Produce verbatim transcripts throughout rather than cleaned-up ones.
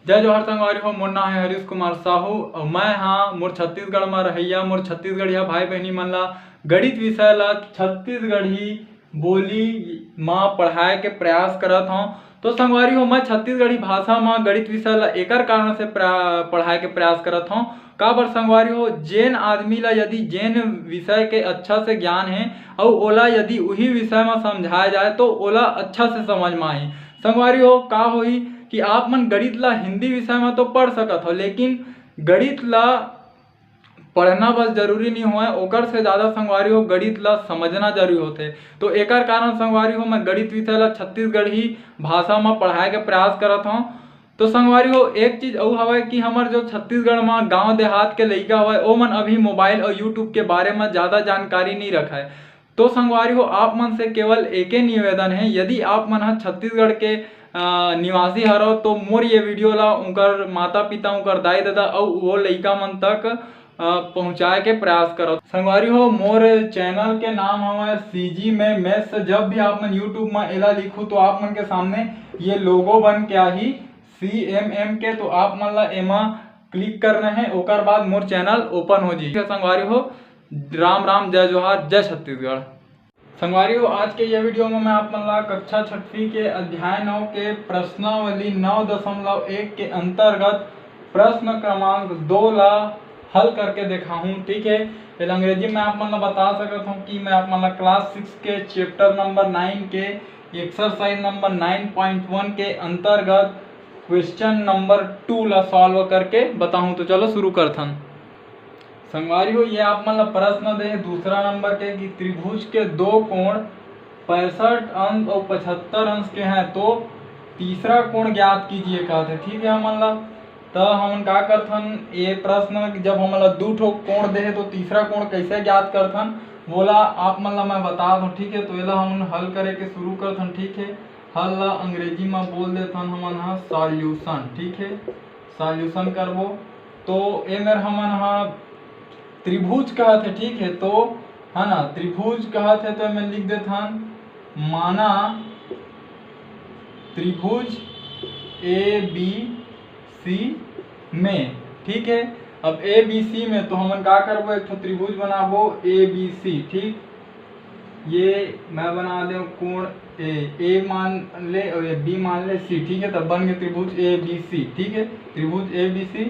जय जोहार संगवारी हो, मोर नाम है हरीश कुमार साहू और मैं हाँ मोर छत्तीसगढ़ में रहैया, मोर छत्तीसगढ़िया भाई बहनी मन ला गणित विषय ला छत्तीसगढ़ी बोली मा पढ़ाए के प्रयास करत हौं। तो संगवारी हो, मैं छत्तीसगढ़ी भाषा मा गणित विषय ला एकर कारण से प्रा-, पढ़ाए के प्रयास करत हौं। काबर संगवारी हो, जेन आदमी ला यदि जेन विषय के अच्छा से ज्ञान है और ओला यदि उही विषय मा समझाया जाए तो ओला अच्छा से समझ मा आही। संगवारी हो, का होही कि आप मन गणित ला हिंदी विषय मा तो पढ़ सकत हो, लेकिन गणित ला पढ़ना बस जरूरी नहीं होय, ओकर से ज़्यादा संगवारी हो गणित ला समझना जरूरी होथे। तो एकर कारण संगवारी हो मैं गणित विषय ला छत्तीसगढ़ी भाषा मा पढ़ाए के प्रयास करत हौं। तो संगवारी हो, एक चीज अउ हवय कि हमर जो छत्तीसगढ़ मा गांव देहात के लइका हवय, ओमन अभी मोबाइल और YouTube के बारे मा ज़्यादा जानकारी नहीं रखय। तो संगवारी हो, आप मन से केवल एके निवेदन है, यदि आप मन ह छत्तीसगढ़ के, अ, निवासी हरव तो मोर ये वीडियो ला उनकर माता पिता, उनकर दाई ददा अउ वो लइका मन तक, अ, पहुँचाए के प्रयास करव। संगवारी हो, मोर चैनल के नाम हवय CG में Maths। जब भी आप मन YouTube में एला लिखू तो आप मन के सामने ये लोगो बन के आही CMM के, तो आप मन ला एमा क्लिक करना है, ओकर बाद मोर चैनल ओपन हो जाही। संगवारी हो, राम राम, जय जोहार, जय छत्तीसगढ़। संगवारी हो, आज के ये वीडियो में मैं आप मन ला कक्षा छठवीं के अध्याय नौ के प्रश्नावली नौ दशमलव एक के अंतर्गत प्रश्न क्रमांक दो ला हल करके दिखाहूँ। ठीक है, एला अंग्रेजी में आप मन ला बता सकत हूँ कि मैं आप मन ला क्लास सिक्स के चैप्टर नंबर नाइन के एक्सरसाइज नंबर नाइन पॉइंट वन के अंतर्गत क्वेश्चन नंबर टू ला सॉल्व करके बताहूँ। तो चलो शुरू करथन। संगवारी हो, ये आप मन ला प्रश्न दे हे दूसरा नंबर के कि त्रिभुज के दो कोण पैंसठ अंश और पचहत्तर अंश के हैं, तो तीसरा कोण ज्ञात कीजिए कहत हे। ठीक है, हमन ला त हमन का करथन, ये प्रश्न जब हमन ला दू ठो कोण दे हे तो तीसरा कोण कैसे ज्ञात करथन, वोला आप मन ला मैं बता दूं। ठीक है, तो एला हमन हल करे के शुरू करथन। ठीक है, हल ला अंग्रेजी में बोल देथन हमन हा सॉल्यूशन। ठीक है, सॉल्यूशन करबो तो ए मेर हमन हा त्रिभुज कहत हे। ठीक है, तो है ना, त्रिभुज कहत हे तो मैं लिख देथन माना त्रिभुज ABC में। ठीक है, अब ABC में तो हमन का करबो, एक ठो त्रिभुज बनाबो ABC। ठीक, ये मैं बना दे कोण A, A मान ले और ये B मान ले C। ठीक है, तब बन गए त्रिभुज ABC। ठीक है, त्रिभुज ABC,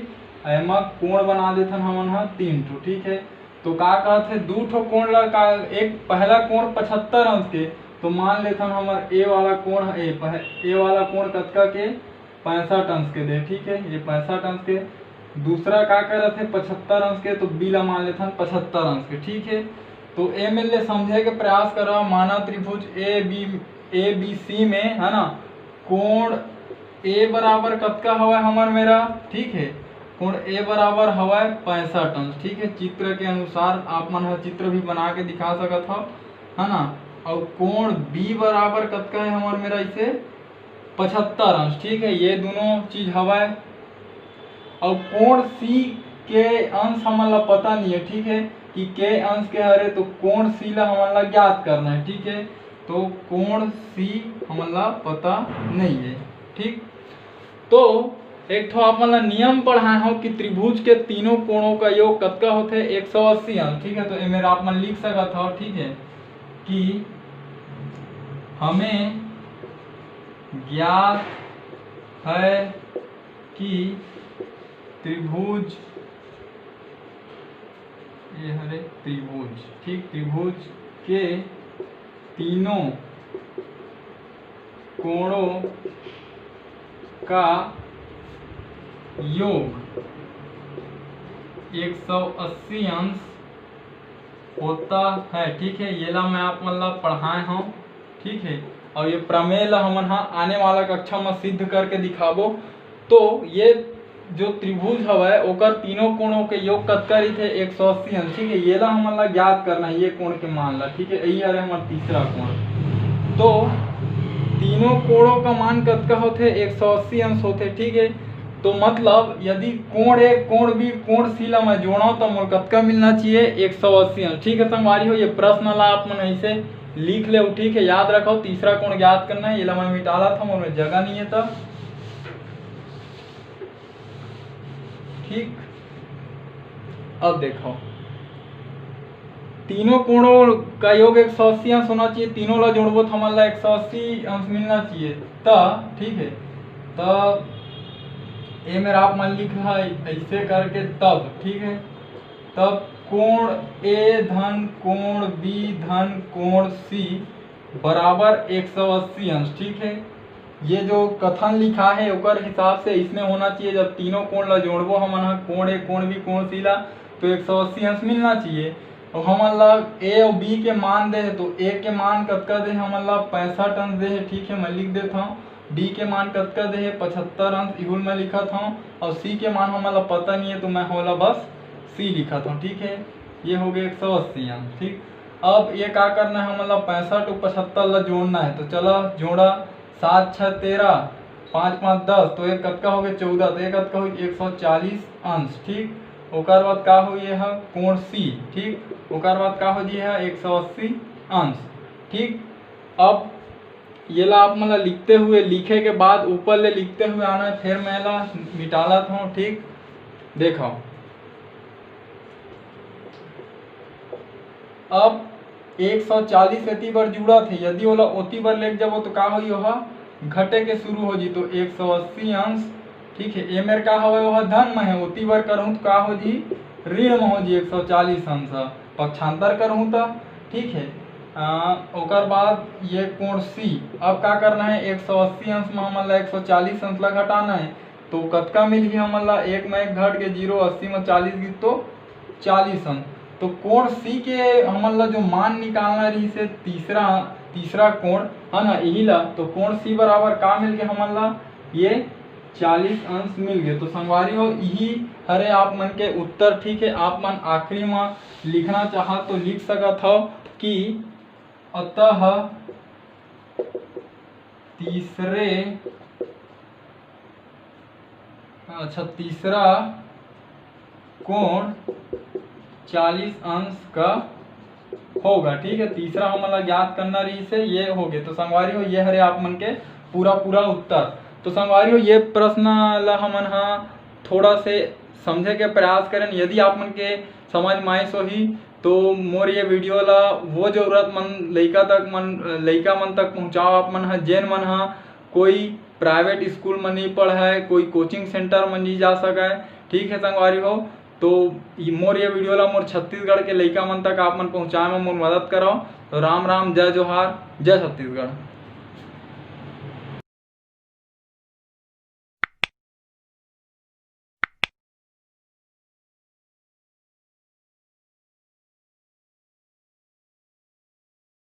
एमा कोण बना देथन हमन हा तीन ठो। ठीक है, तो का कहत हे, दू ठो कोण ला का, एक पहला कोण पचहत्तर अंश के, तो मान लेथन हमर A वाला कोण, ए पह-, A वाला कोण कतका के, पैंसठ अंश के दे। ठीक है, ये पैंसठ अंश के। दूसरा का करत हे, पचहत्तर अंश के, तो B ला मान लेथन पचहत्तर अंश के। ठीक है, तो ए मेर ले समझे के प्रयास करा, माना त्रिभुज AB, ABC में, है ना, कोण A बराबर कतका हवय हमर मेरा। ठीक है, कोण A बराबर हवय पैंसठ अंश। ठीक है, चित्र के अनुसार आप मन ह चित्र भी बना के दिखा सकत हव, है ना। और कोण B बराबर कतका है हमर मेरा, इसे पचहत्तर अंश। ठीक है, ये दोनों चीज हवय। और कोण C के अंश हमन ला पता नहीं है। ठीक है, कि के अंश के हरे, तो कोण C ला हमन ला ज्ञात करना है। ठीक है, तो कोण C हमन ला पता नहीं है। ठीक, तो एक ठो आप मन ला नियम पढ़ाए हूँ कि त्रिभुज के तीनों कोणों का योग कतका होथे, एक सौ अस्सी अंश। ठीक है, तो एमेर आप मन लिख सकत हो। ठीक है, कि हमें ज्ञात है कि त्रिभुज, ये हरे त्रिभुज, ठीक, त्रिभुज के तीनों कोणों का योग एक सौ अस्सी अंश होता है। ठीक है, ये ला मैं आप मन ला पढ़ाए हूँ। ठीक है, और ये प्रमेय ला हमन हा आने वाला कक्षा में सिद्ध करके दिखाबो। तो ये जो त्रिभुज हवय, ओकर तीनों कोणों के योग कतका रहिथे? एक सौ अस्सी अंश। ठीक है, ये ला हमन ला ज्ञात करना है, ये कोण के मान ला। ठीक है, यही हरे हमर तीसरा कोण। तो तीनों कोणों का मान कतका होथे? एक सौ अस्सी अंश होथे। ठीक है, तो मतलब यदि कोण A, कोण B, कोण C ला मैं जोड़ाऊं तो मोर कतका मिलना चाहिए? एक सौ अस्सी अंश। ठीक है संगवारी हो, ये प्रश्न ला आप मन ऐसे लिख ले। ठीक है, याद रखो, तीसरा कोण ज्ञात करना है। ये ला मैं मिटा लात हूँ, मोर में जगह नहीं है तब। ठीक, अब देखो, तीनों कोणों का योग एक सौ अस्सी अंश होना चाहिए। तीनों ला जोड़बो तो हमन ला एक सौ अस्सी अंश मिलना चाहिए। त ठीक है, त ए मेर आप मन लिख रहा है ऐसे करके, तब ठीक है, तब कोण ए धन कोण बी धन कोण सी बराबर एक सौ अस्सी अंश। ठीक है, ये जो कथन लिखा है ओकर हिसाब से इसने होना चाहिए। जब तीनों कोण ला जोड़बो हमन हा, कोण ए कोण बी कोण सी ला, तो एक सौ अस्सी अंश मिलना चाहिए। और हमन ला ए और बी के मान दे है, तो ए के मान कतका दे है हमन ला? पैंसठ अंश दे है। ठीक है, मैं लिख देता हूँ, बी के मान कतका दे है? पचहत्तर अंश, इहुल मैं लिखत हूँ। और सी के मान हमन ला पता नहीं है, तो मैं होला बस सी लिखत हूँ। ठीक है, ये हो गए एक सौ अस्सी अंश। ठीक, अब ये का करना है, हमन ला पैंसठ और पचहत्तर ला जोड़ना है। तो चला जोड़ा, सात छः तेरह, पाँच पाँच दस, तो एक कतका हो गए? चौदह। तो एक कतका हो गए? एक सौ चालीस अंश। ठीक, ओकर बाद का हो ये है? कोण सी। ठीक, ओकर बाद का हो जी है? एक सौ अस्सी अंश। ठीक, अब ये ला आप मन ला लिखते हुए, लिखे के बाद ऊपर ले लिखते हुए आना है, फिर मैं ला मिटालत हूँ। ठीक, देखो, अब एक सौ चालीस एती बर जुड़त हे, यदि ओला ओती बर लेके जाबो तो का होही? ओहा घटे के शुरू हो जी, तो एक सौ अस्सी अंश। ठीक है, ए मेर का हवय? ओहा धन में है, ओती बर करहूँ तो का हो जी? ऋण में हो जी, एक सौ चालीस अंश ह। पक्षांतर करहूँ तो ठीक है। आ, ओकर बाद ये कोण सी, अब का करना है? एक सौ अस्सी अंश में हमन ला एक सौ चालीस अंश ला घटाना है। तो कतका मिलही हमन ला? एक में एक घट के जीरो, अस्सी में चालीस गिस तो चालीस अंश। तो कोण सी के हमन ला जो मान निकालना रहिस हे तीसरा, तीसरा कोण, है ना, इही ला, तो कोण सी बराबर का मिल गए हमन ला? ये चालीस अंश मिल गए। तो संगवारी हो, इही हरे आप मन के उत्तर। ठीक है, आप मन आखिरी में लिखना चाहा तो लिख सकत हव कि अतः तीसरे, अच्छा, तीसरा कोण चालीस अंश का होगा। ठीक है, तीसरा हमन ला ज्ञात करना रहिस हे, ये हो गए। तो संगवारी हो, ये हरे आप मन के पूरा पूरा उत्तर। तो संगवारी हो, ये प्रश्न ला हमन हा थोड़ा से समझे के प्रयास करें। यदि आप मन के समझ में आइस होही तो मोर ये वीडियो ला वो जरूरत मन लइका तक मन, लइका मन तक पहुँचाओ आप मन हा, जेन मन हा कोई प्राइवेट स्कूल में नहीं पढ़े, कोई कोचिंग सेंटर में नहीं जा सके। ठीक है संगवारी हो, तो ई मोर ये वीडियो ला मोर छत्तीसगढ़ के लइका मन तक आप मन पहुँचाए में मोर मदद करो। तो राम राम, जय जोहार, जय छत्तीसगढ़।